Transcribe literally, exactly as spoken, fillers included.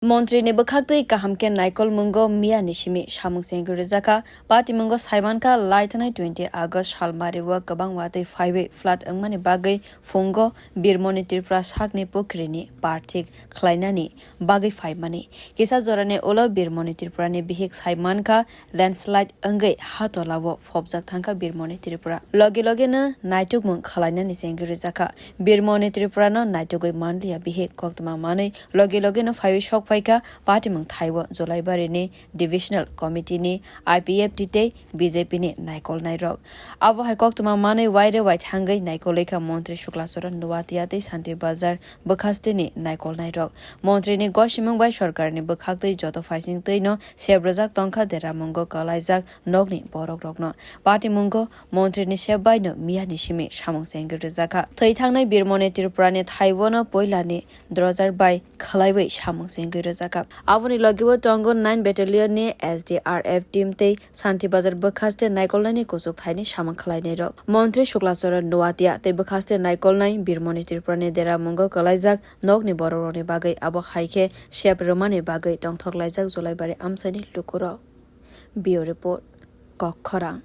Montri ni bwkhaktwi kaham khe naikol mungo miya ni simi samung se wngwi rwjakha. Patimungo saimankha, laithanai twenty August salmari o kwbang watwi phaiwi flood wngmani bagwi phungo Birmoni Tripura sakni pukhrini parthik khlainani bagwi phaimani. Kisa jorani ulo Birmoni Tripura ni bihik saimankha, landslide wngwi ha tolao phobjak thangkha Birmoni Tripura. Logi logino naitukmung khwlainani se wngwi rwjakha. Birmoni Tripura no naitugwi manliya bihik koktwma manwi logi logino phaiwi sok phaikha patimung thaibo Jolaibari ni Divisional Committee ni I P F T tei B J P ni naikolnairok. Abo hai koktwma manwi waire wai thangwi naikolwi kha Montri Shukla Charan Noatia tei Santi Bazar bwkhasteni naikolnairok. Montri ni gosimung bai sorkar ni bwkhaktwi joto phaising twi no sep rwjak tongkha deramungo kwlaijak nokni borok rokno. Patimungo montri ni sep bai no miya ni simi samung se wngwi rwjakha. Thwi thangnai Birmoni Tripura ni thaibo no puila ni drojar bai khwlaiwi samung se wngwi rwjakha. Aboni logi o tongo nine Battalion ni S D R F team tei Santi Bazar bwkhaste naikolnai ni kuchuk thai ni samung khwlainai rok. Montri Shukla Charan Noatia tei bwkhaste naikolnai Birmoni Tripura ni deramungo kwlaijak nokni borok rokni bagwi abo hai khe sep rwmani bagwi tongthok laijak Jolaibari amchaini lukurok. Bureau Report, Kokkhorang.